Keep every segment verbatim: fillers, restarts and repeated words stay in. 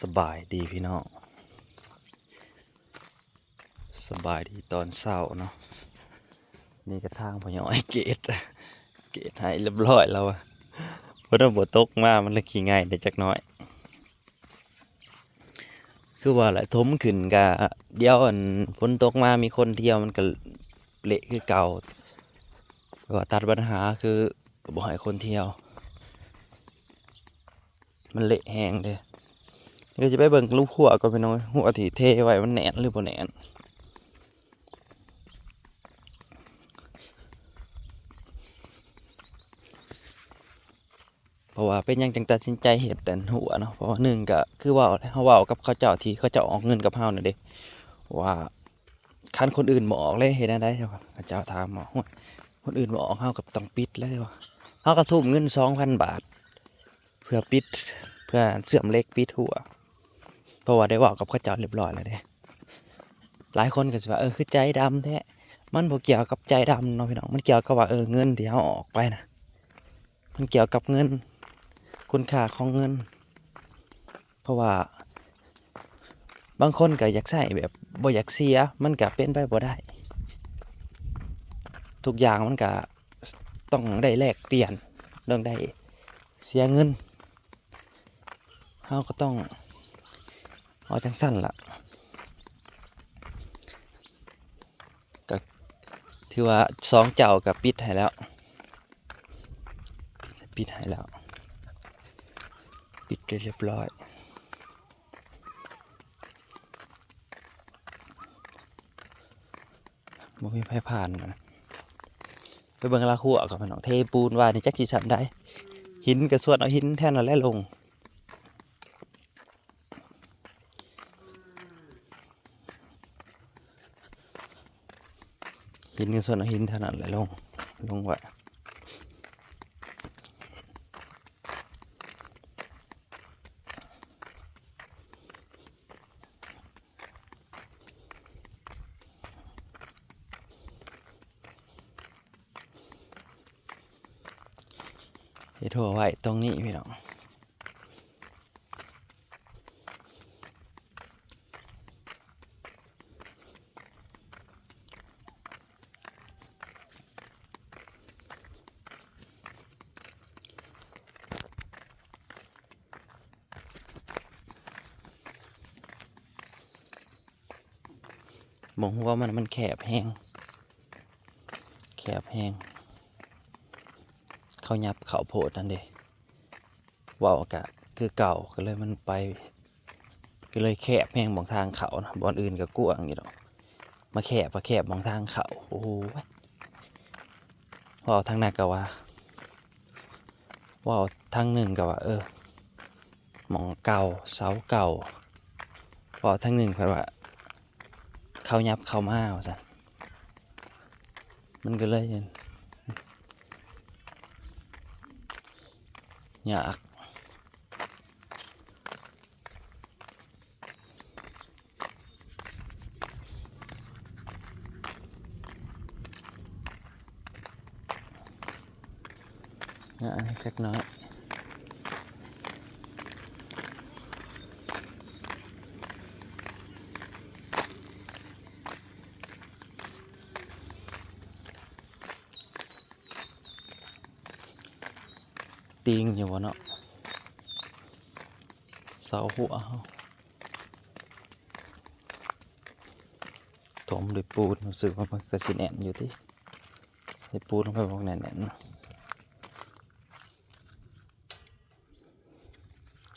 สบายดีพี่น้อง สบายดีตอนเช้าเนาะ นี่กระทางพ่อย้อยเกต เกตให้เรียบร้อยแล้วอะ เพราะว่าฝนตกมามันเลยขี้ง่ายได้จักหน่อย คือว่าแหละถมขึ้นกะ เดี๋ยวอันฝนตกมามีคนเที่ยวมันก็เละคือเก่า แต่ว่าตัดปัญหาคือบ่ให้คนเที่ยว มันเละแฮงเด้ เดี๋ยวจะไปเบิ่งลูกหัวก่อนพี่น้อง หัวที่เทไว้มันแน่นหรือบ่แน่น เพราะว่าเป็นหยังจังตัดสินใจเฮ็ดอันหัวเนาะ เพราะว่าหนึ่งก็คือเว้า เฮาเว้ากับเขาเจ้าที่เขาเจ้าออกเงินกับเฮานั่นเด้ ว่าคันคนอื่นบ่ออกเลยเฮ็ดแนวใด เขาเจ้าถามว่า "โอ้ย คนอื่นบ่ออก เฮาก็ต้องปิดเลย" ว่า เฮาก็ทุ่มเงินสองพันบาท เพื่อปิด เพื่อเชื่อมเหล็กปิดหัว เพราะว่าได้เว้ากับเขาเจ้าเรียบร้อยแล้วเด้ หลายคนก็สิว่า "เออ คือใจดำแท้" มันบ่เกี่ยวกับใจดำเนาะพี่น้อง มันเกี่ยวกับว่า เออ เงินที่เฮาออกไปน่ะ มันเกี่ยวกับเงิน คุณค่าของเงิน เพราะว่าบางคนก็อยากใช้แบบบ่อยากเสีย มันก็เป็นไปบ่ได้ ทุกอย่างมันก็ต้องได้แลกเปลี่ยน ต้องได้เสียเงิน เฮาก็ต้องเอาจังซั่นล่ะ ก็ถือว่าสองเจ้าก็ปิดให้แล้ว ปิดให้แล้ว ปิดเรียบร้อย บ่มีไผผ่านนะ ไปเบิ่งละหัวก่อนพี่น้อง เทปูนว่านี่จักสิส่ำใด หินก็ส่วนเอาหินแท่นนั่นแหละลง หินก็ส่วนเอาหินแท่นนั่นแหละลง ลงไว้ เฮ็ดหัวไว้ตรงนี้พี่น้อง หม่องหัวมัน มันแคบแฮง แคบแฮง เขายับเข้าโพดนั่นเด้ เว้ากะคือเก่า ก็เลยมันไป ก็เลยแคบแฮงหม่องทางเข้านะ บ่อนอื่นก็กว้างอยู่ดอก มาแคบ มาแคบหม่องทางเข้า โอ้โห เว้าทางนั้นก็ว่า เว้าทางหนึ่งก็ว่า เออ หม่องเก่า เสาเก่า เว้าทางหนึ่งเพิ่นว่า เขายับเข้ามาว่าซั่น มันก็เลย ยาก อ่ะ อันนี้จักหน่อย ติงอยู่บ่เนาะ เสาหัวเฮา ถมด้วยปูน รู้สึกว่ามันก็สิแน่นอยู่ติ ใส่ปูนลงไปบ่แน่นๆ เนาะ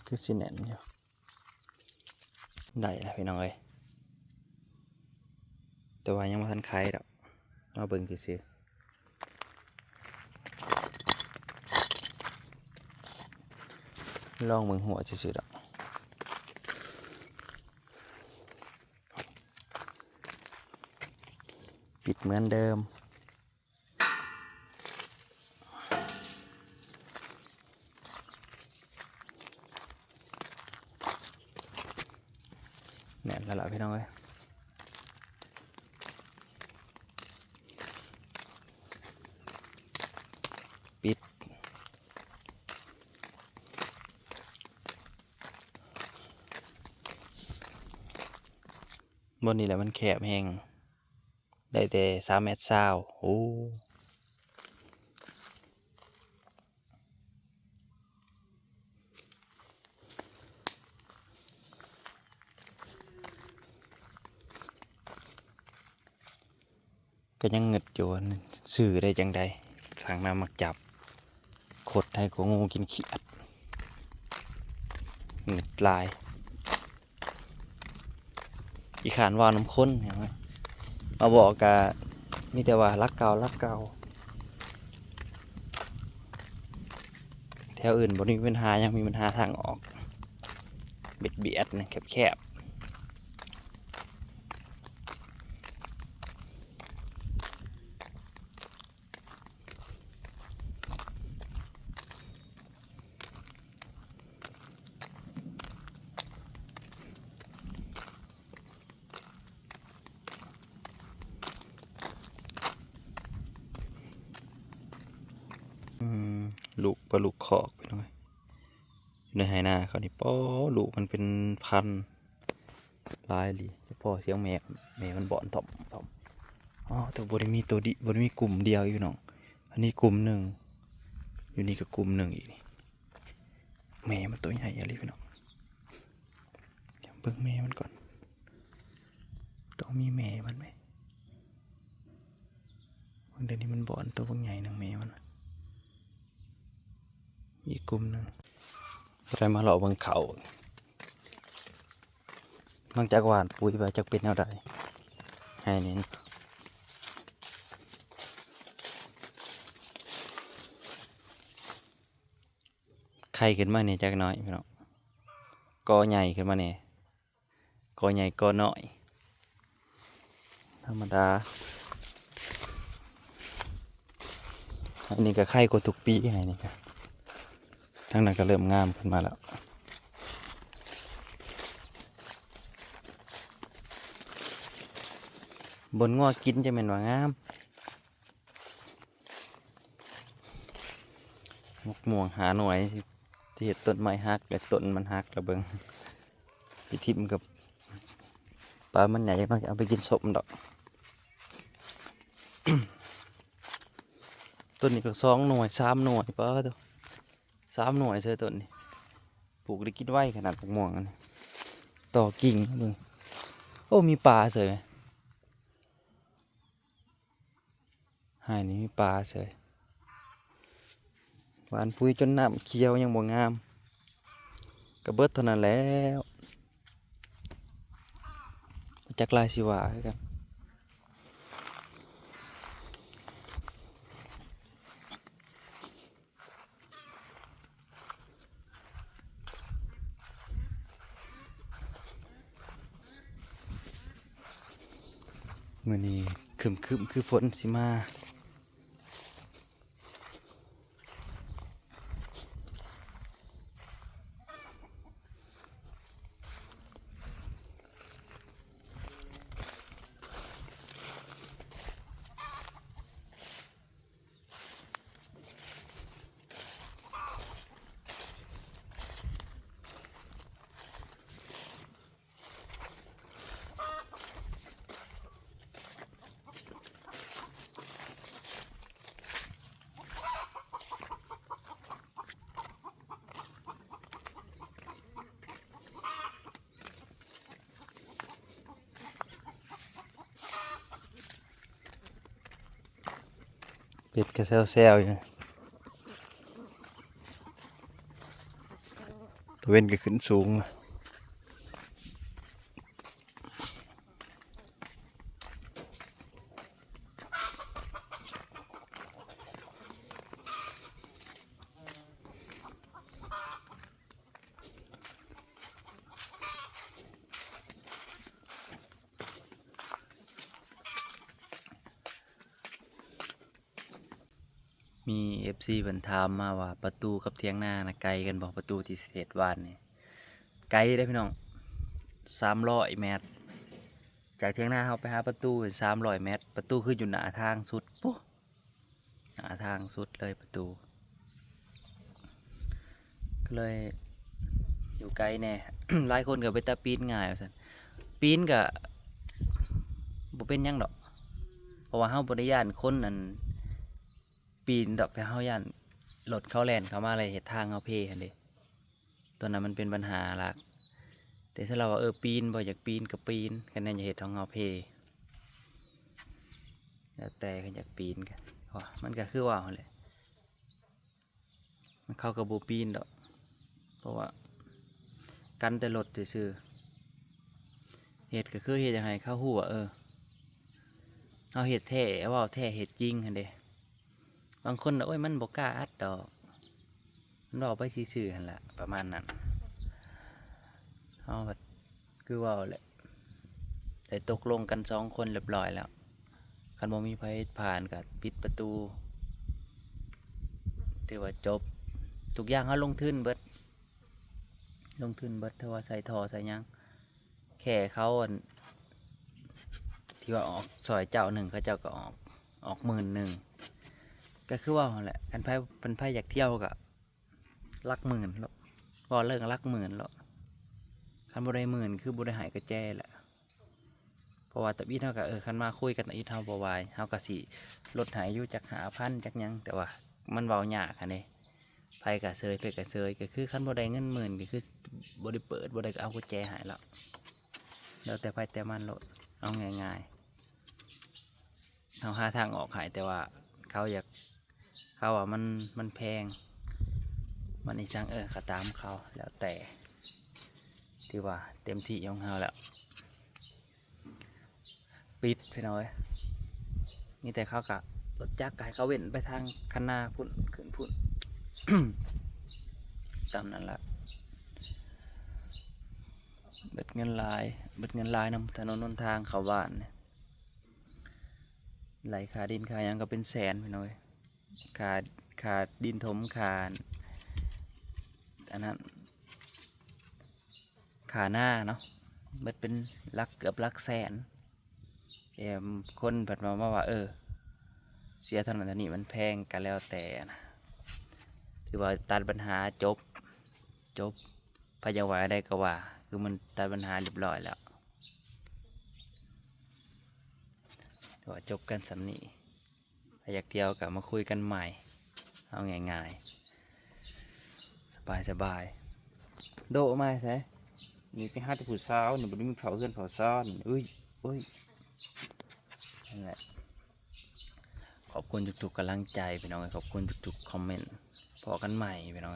คือสิแน่นอยู่ ได้แล้วพี่น้องเอ้ย แต่ว่ายังบ่ทันไขดอก มาเบิ่งซื่อๆ ลองเบิ่งหัวซื่อๆ ดอก ปิดเหมือนเดิม แน่นแล้วล่ะพี่น้องเอ้ย ปิด บ่อนนี้แหละมันแคบแฮง ได้แต่สามเมตรซาว โอ้ ก็ยังงึดอยู่ว่าซื้อได้จั่งใด สั่งน้ำหมากจับ ขดให้กว่างูกินเขียด งึดหลาย ขี้คร้านเว้านำคน มาบอกกะมีแต่ว่าหลักเก่า หลักเก่า แถวอื่นบ่มีปัญหาหยัง มีปัญหาทางออก เบียดๆ นะ แคบๆ อืม ลูกปลาลูกคอกพี่น้อง อยู่ในไฮ่นาเขานี่ ป้อ ลูกมันเป็นพัน หลายอีหลี เฉพาะเสียงแม่ แม่มันบ่อนถ่อมถ่อม อ๋อ แต่บ่ได้มีตัวดิ บ่ได้มีกลุ่มเดียวอยู่น้อง อันนี้กลุ่มหนึ่ง อยู่นี่ก็กลุ่มหนึ่งอีกนี่ แม่มันตัวใหญ่อีหลีพี่น้อง เบิ่งแม่มันก่อน ต้องมีแม่มันไหม เดี๋ยวนี้มันบ่อนตัวบักใหญ่หนึ่งแม่มัน อีกกลุ่มหนึ่ง บ่ได้มาเลาะเบิ่งเขา หลังจากหว่านปุ๋ยไปจักเป็นแนวใด ไฮ่นี่ ไข่ขึ้นมานี่จักหน่อยพี่น้อง กอใหญ่ขึ้นมานี่ กอใหญ่กอน้อย ธรรมดา อันนี้ก็ไข่กว่าทุกปี ไฮ่นี่ก็ ทางนั้นก็เริ่มงามขึ้นมาแล้ว บ่อนงัวกินจะแม่นว่างาม มะม่วงหาหน่วย สิ สิเฮ็ดต้นไม้หัก และต้นมันหัก แล้วเบิ่ง ไปถิ่มกับปลามันใหญ่ มันเอาไปกินส้มดอก ต้นนี้ก็สองหน่วย สามหน่วย ปาโธ่ สามหน่วยเซ่ต้นนี้ ปลูกได้กินไวขนาดมะม่วงอันนี้ ต่อกิ่งเบิ่ง โอ้ มีปลาเซ่ ไฮ่นี่มีปลาเซ่ หว่านปุ๋ยจนน้ำเขียวยังบ่งาม ก็เบิดเท่านั้นแล้ว จักลายสิว่าคือกัน มื้อนี้ครึ้มๆ คือฝนสิมา เป็ดก็แซวๆ อยู่ ตะเว็นก็ขึ้นสูง มีเอฟซีเพิ่นถามมาว่าประตูกับเถียงนาน่ะไกลกันบ่ ประตูที่สิเฮ็ดหว่านนี่ ไกลเด้อพี่น้อง สามร้อยเมตร จากเถียงนาเฮาไปหาประตูสามร้อยเมตร ประตูคืออยู่หน้าทางสุด ปุ๊ หน้าทางสุดเลยประตู ก็เลยอยู่ไกลแน่ หลายคนก็ไปตะปีนง่ายว่าซั่น ปีนก็ บ่เป็นหยังดอก เพราะว่าเฮาบ่ได้ย้านคนอันปีนดอก แต่เฮาย้านรถเขาแล่นเข้ามาเลยเฮ็ดทางเฮาเพหั่นเด้ ตัวนั้นมันเป็นปัญหาหลัก แต่ถ้าเราว่า เออ ปีน บ่อยากปีนก็ปีน คันนั้นอย่าเฮ็ดของเฮาเพ แล้วแต่คันอยากปีนกัน อ๋อ มันก็คือว่าหั่นแหละ เขาก็บ่ปีนดอก เพราะว่ากันแต่รถซื่อๆ เฮ็ดก็คือเฮ็ดอยากให้เขาฮู้ว่า เออ เฮาเฮ็ดแท้ เว้าแท้ เฮ็ดจริงหั่นเด้ บางคนน่ะ โอ้ย มันบ่กล้าอัดดอก มันเว้าไปซื่อๆหั่นล่ะ ประมาณนั้น เฮาก็คือเว้าแหละ ได้ตกลงกันสองคนเรียบร้อยแล้ว คันบ่มีไผผ่านก็ปิดประตู ถือว่าจบ ทุกอย่างเฮาลงทุนเบิด ลงทุนเบิด ถือว่าใส่ท่อใส่หยัง แค่เขาอัน ที่ว่าออกซอยเจ้าหนึ่ง เขาเจ้าก็ออก ออกหมื่นหนึ่ง ก็คือว่าหั่นแหละ คันไผ คันไผอยากเที่ยวก็หลักหมื่นโลด เว้าเรื่องหลักหมื่นโลด คันบ่ได้หมื่นคือบ่ได้ให้กุญแจแหละ เพราะว่าตำอิดเฮาก็ เออ คันมาคุยกันตำอิดเฮาบ่ไหว เฮาก็สิลดให้อยู่จักห้าพันจักหยัง แต่ว่ามันเว้ายากหั่นเด้ ไผก็เซย ไผก็เซย ก็คือคันบ่ได้เงินหมื่นก็คือบ่ได้เปิด บ่ได้ก็เอากุญแจให้แล้ว แล้วแต่ไผแต่มันโลด เอาง่ายๆ เฮาหาทางออกให้ แต่ว่าเขาอยาก เขาว่ามัน มันแพง มันอีสัง เออ ก็ตามเขา แล้วแต่ ถือว่าเต็มที่ของเฮาแล้ว ปิดพี่น้องเอ้ย มีแต่เขากะรถจักรก็ให้เขาเว้นไปทางคันนาพุ่น ขึ้นพุ่น ตามนั้นละ เบิดเงินหลาย เบิดเงินหลายนำถนนหนทางเข้าบ้านเนี่ย ไล่ค่าดินค่าหยังก็เป็นแสนพี่น้องเอ้ย ค่า ค่าดินถม ค่า อันนั้น ค่านาเนาะ เบิดเป็นหลัก เกือบหลักแสน แถมคนเพิ่นมา มาว่า เออ เสียเท่านั้นเท่านี้ มันแพงก็แล้วแต่นะ ถือว่าตัดปัญหาจบ จบ ไผอยากว่าได้ก็ว่า คือมันตัดปัญหาเรียบร้อยแล้ว ถือว่าจบกันส่ำนี้ ถ้าอยากเที่ยวก็มาคุยกันใหม่ เอาง่ายๆ สบายๆ โดะมาใส่ นี่ไปหาแต่ผู้สาวนี่ บ่ได้มีเผาเฮือนเผาซาน อุ้ย อุ้ย นั่นแหละ ขอบคุณทุกๆกำลังใจพี่น้อง ขอบคุณทุกๆคอมเมนต์ พ้อกันใหม่พี่น้อง